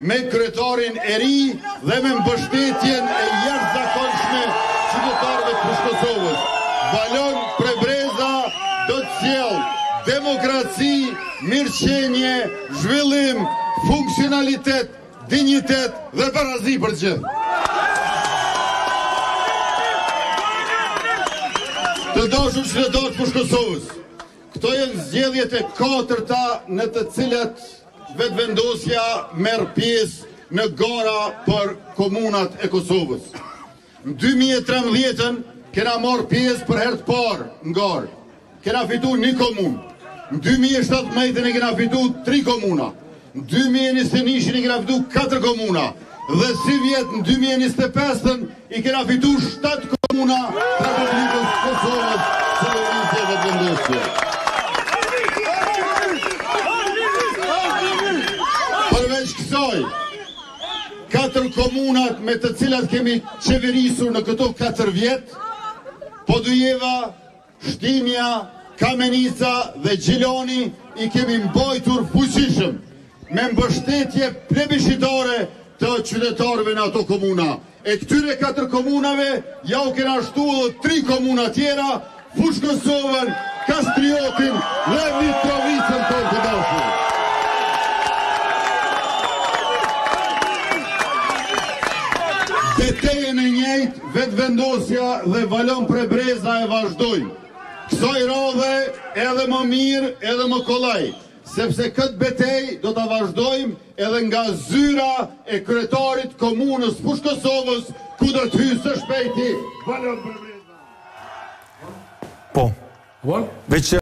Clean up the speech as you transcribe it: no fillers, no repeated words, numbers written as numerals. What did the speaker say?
me kryetarin e ri dhe me mbështetjen e jashtëzakonshme qytetarëve të Fushë Kosovës. Valon Prebreza do të sjellë demokraci, mirëqenie, zhvillim, funksionalitet, dinjitet dhe barazi për të gjithë. Të dashur qytetarë të Fushë Kosovës, këto janë zgjedhjet e katërta në të cilat Vetëvendosja merr pjesë në gara për komunat e Kosovës. Në 2013-ën kena marrë pjesë për herë të parë në garë. Kena fitu një komunë. Në 2017-ën e kena fitu tri komuna. Në 2021-ën e kena fitu 4 komuna. Dhe sivjet në 2025-ën i kena fitu 7 komuna të Republikës së Kosovës si Lëvizje Vetëvendosje. Përveç kësaj, katër komunat me të cilat kemi qeverisur në këto 4 vjet, Podujeva, Shtimja, Kamenica dhe Gjilani i kemi mbajtur fuqishëm me mbështetje plebishitare të qytetarëve në ato komuna. E këtyre katër komunave ja u kena shtu edhe tri komuna tjera, Fushë Kosovën, Kastriotin dhe Mitrovicën tonë të dashur. Betejën e njëjtë Vetëvendosja dhe Valon Prebreza e vazhdojnë. Kësaj radhe edhe më mirë edhe më kollaj, sepse këtë betejë do ta vazhdojmë edhe nga zyra e kryetarit të komunës Fushë Kosovës, ku do të hyjë së shpejti Valon Prebreza. Po. Veç.